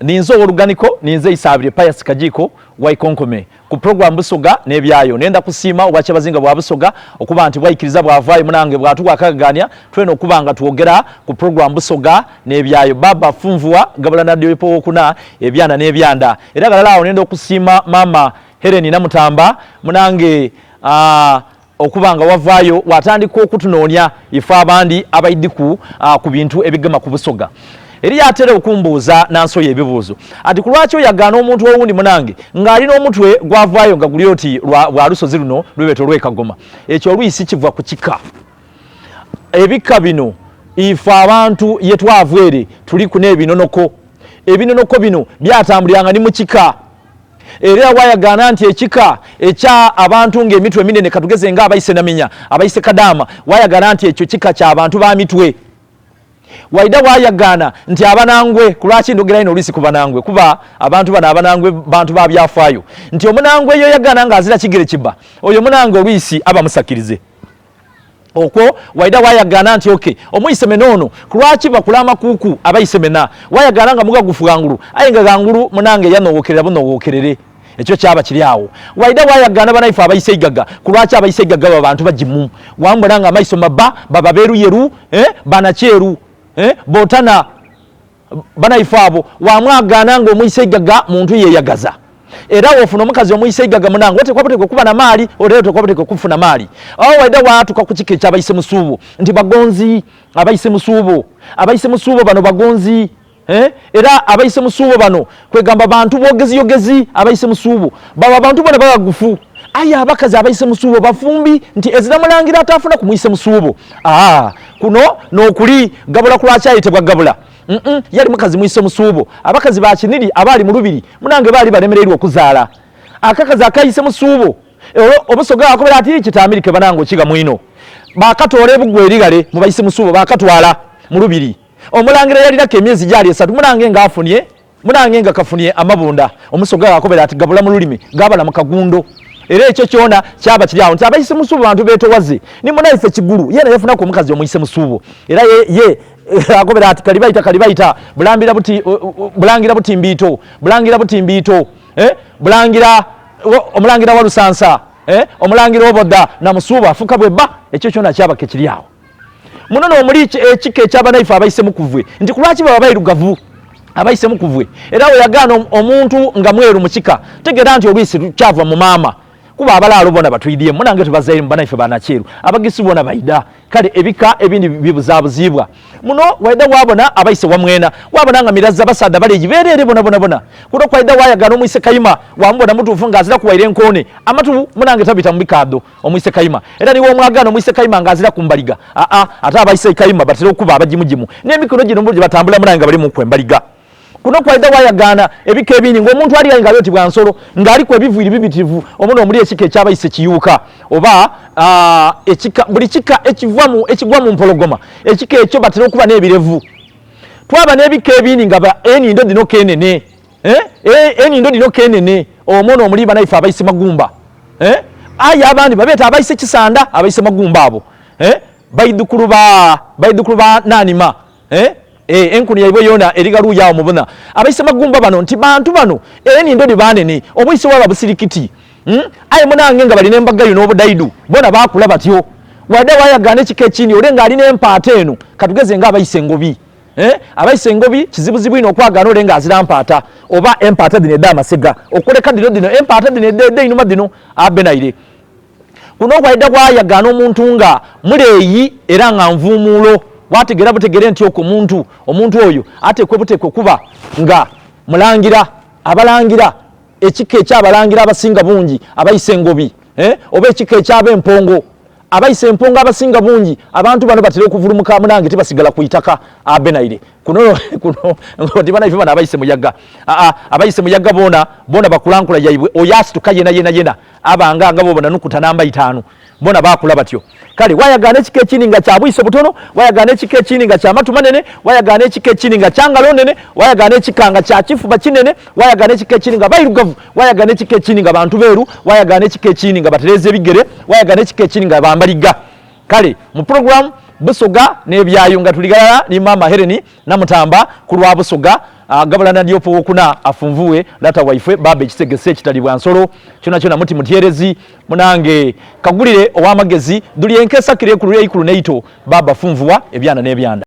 Ninze ow'oluganiko, ninze Isaabirye Pius Kajiiko Waikonkome ku program Busoga n'ebyayo. Nenda kusiima Obwakyabazinga bwa Busoga okuba nti bwaikiriza bwavaayo munange bwatuwa akagagania twena okuba nga twogera ku program Busoga n'ebyayo. Baba Funvua Gabula Nadiopo wokuna ebyanda n'ebyanda. Era ghalala awo nenda okusiima Maama Helen Namutamba munange okuba nga wavaayo watandika okutunoonya ife abandi abaidiku ku bintu ebigema ku Busoga. Eriyo atera okumbuuza nansoya ebibuuzo ati kulwaki oyagaana omuntu owundi munange ng'ali n'omutwe gwavaayo nga guli oti lwa lusozi luno lwebeeta olw'e Kagoma. Ekyo olwisi kiva ku kika. Ebika bino ife abantu ye twava ere tuliku n'ebinonoko. Ebinonoko bino byatambuliranga ni mu kika. Era wayagaana nti ekika ekya abantu ng'emitwe eminene katugeze nga abaise Naminya, abaise Kadaama, wayagaana nti ekyo kika kya bantu ba mitwe. Waida wayagaana nti abanangwe, kulwaki ndogera ino oluisi ku banangwe, kuba abantu bano abanangwe bantu ba byafaayo, nti omunangwe yoyagaana ng'azira kigere kiba, oyo munange oluisi aba musakirize. Okwo waida wayagaana nti oke omwisemena ono kulwaki bakula amakuuku abaisemena, wayagaana nga mugagufu ghangulu, aye nga ghangulu munange yanowokerera bunowokerere. Ekyo kyaba kiri awo. Waida wayagaana banaife abaise eigaga, kulwaki abaise eigaga baba bantu bagimu, wambona nga amaiso maba, baba beruyeru, banakyeru, botana banaife abo, wamwagaana nga omwise eigaga muntu yeyagaza. Era wofuna omukazi omwise eigaga munange otekwa butekwa kuba na maali, otera otekwa butekwa kufuna maali. Awo waida watuka ku kika ekyabaise musuubo nti bagonzi abaise musuubo, abaise musuubo bano bagonzi. Era abaise musuubo bano kwegamba bantu bogeziyogezi abaise musuubo baba bantu bona babagufu. Aye abakazi abaise musuubo bafumbi nti ezira mulangira atafuna ku mwise musuubo. Kuno nokuli gabula kulwaki ayitibwa gabula. Yali mukazi mwise musuubo. Abakazi ba kiniri abaali mu lubiri munange baali balemereirwa okuzaala. Akakazi akayise musuubo obusoga akobera ati kitaamirike banange okiga mwino. Bakatoola ebugwa erigale mu bayise musuubo bakatwala mu lubiri. Omulangira yalinako emyezi gyali esatu munange ng'afunye, munange nga kafunye amabunda. Omusoga akobera ati gabula mu lulimi, gabala mu kagundo. Era ekyo kyona kyaba kiri awo nti abayise musuubo bantu beetowaze. Ni munaife Kigulu yena yafunaku omukazi omuyise musuubo. Era ye, ye akobera ati kalibaita kalibaita bulambira buti, bulangira buti mbiito, bulangira buti mbiito, bulangira omulangira wa Lusansa, omulangira oboda na musuubo afuka bwebba. Ekyo kyona kyaba ke kiri awo. Muno n'omuli ekika ekyabanaife abaise mukuvwe nti kulwaki baba bairugavu abaise mukuvwe. Era we yagaana omuntu nga mweru mu kika tegeera nti olwisi kyava mu maama, kuba abalaalo bona batwidye munange tubazaire mu banaife banakyeru abagisi bona baida. Kale ebika ebindi bibuzabuziibwa muno. Waida wabona abaise wamwena wabona nga miraza basaadha baleeyi bereere bona bona bona. Kuno kwaida wayagaana omwise Kayima wamubona mutuufu nga azira kuwaire enkoone amatu munange tabita mu bikaadho omwise Kayima. Era niwe omwagaana omwise Kayima nga azira kumbaliga. Aa ate abaise Kayima batera okuba abagimugimu n'emikono gino gye batambula munange nga bali mu kwembaliga. Kuno kwaida wayagaana ebika ebindi ng'omuntu ali nga oti bwa nsolo ng'aliku ebiviiri bibitirivu. Omuno omuli ekika ekyabaise kiyuuka oba ekika buli kika ekiva ekigwa mu mpologoma ekika ekyo batera okuba n'ebirevu. Twaba n'ebika ebindi nga ba enindo dhino kenene, enindo dhino kenene omwo n'omuli banaife abaise magumba, aye abandi babeeta abaise kisanda abaise magumba abo, baidhukulu ba baidhukulu ba nanima, enkuni yaibwe yona erigaluuya awo mubuna. Abaise magumba bano nti bantu bano enindo dhi banene obwise waba busirikiti, Aye munange nga balina embagayo n'obudaidu bona bakula batyo. Waida wayagaana ekika ekindi ole ng'alina empaata eno katugeze nga abaise engobi, Abaise engobi kizibuzibu inho okwagaana ole ng'azira mpaata oba empaata dhino edh'amasega okuleka dhino dhino empaata dhino edh'einhuma dhino abenaire. Kuno waida wayagaana omuntu nga muleeyi era nga nvuumuulo wategeera butegere nti okwo omuntu omuntu oyo ateekwa buteekwa okuba nga mulangira abalangira ekika ekyabalangira abasinga bungi abaise engobi, oba ekika ekyab'empongo abaise empongo abasinga bungi. Abantu bano batera okuvulumuka munange tibasigala ku itaka abenaire. Kuno kuno oti banaife bano abaise muyaga, abaise muyaga bona bona bakulankula yaibwe oyo asituka yena yena yena abanga nga bobona nukuta namba itaanu bona bakula batyo. Kale wayagaana ekika ekindi nga kya bwiso butono, wayagaana ekika ekindi nga kya matu manene, wayagaana ekika ekindi nga kya ngalo nene, wayagaana ekika nga kya kifuba kinene, wayagaana ekika ekindi nga bairugavu, wayagaana ekika ekindi nga bantu beeru, wayagaana ekika ekindi nga batereeza ebigere, wayagaana ekika ekindi nga bambaliga. Kale mu program Busoga n'ebyayo nga tuli ghalala ni Maama Helen Namutamba ku lwa Busoga. Ah, Gabula Nadiope owokuna afunvuwe lata waifwe baaba ekitegese ekitalibwa nsolo kyona kyona muti mutyerezi munange kagulire ow'amagezi dhuli enkesakire ekulu eikulu neito baaba funvuwa ebyanda n'ebyanda.